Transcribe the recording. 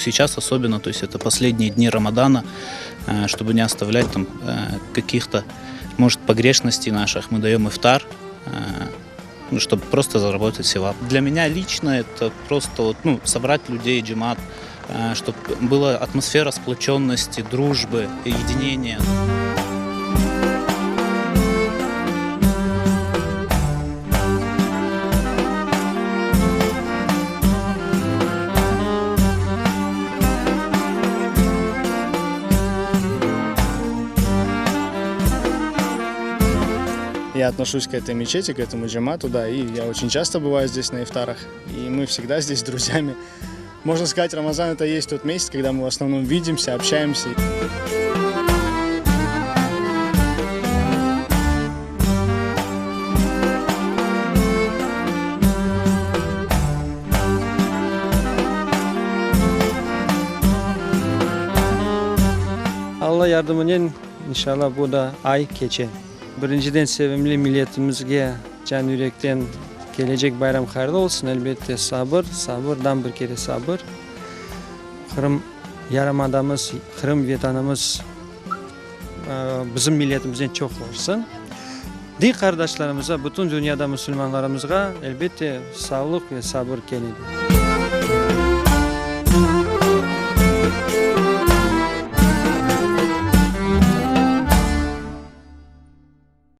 Сейчас особенно, то есть это последние дни Рамадана, чтобы не оставлять там каких-то, может, погрешностей наших, мы даем ифтар, ну, чтобы просто заработать севап. Для меня лично это просто вот, ну, собрать людей, джемат, чтобы была атмосфера сплоченности, дружбы, единения. Я отношусь к этой мечети, к этому джамату, да, и я очень часто бываю здесь на ифтарах, и мы всегда здесь с друзьями. Можно сказать, Рамазан это и есть тот месяц, когда мы в основном видимся, общаемся. Alla yardımınen, inşalla, bu da ay keçe. Birinciden sevimli milletimizge can yürekten kelecek bayram hayırlı olsun, elbette, sabır, sabır, dam bir kere sabır. Qırım yarımadamız, Qırım Vetanımız bizim milletimizden çoq olsun. Din qardaşlarımıza, bütün dünyada musulmanlarımızğa, elbette, sağlıq ve sabır kene de.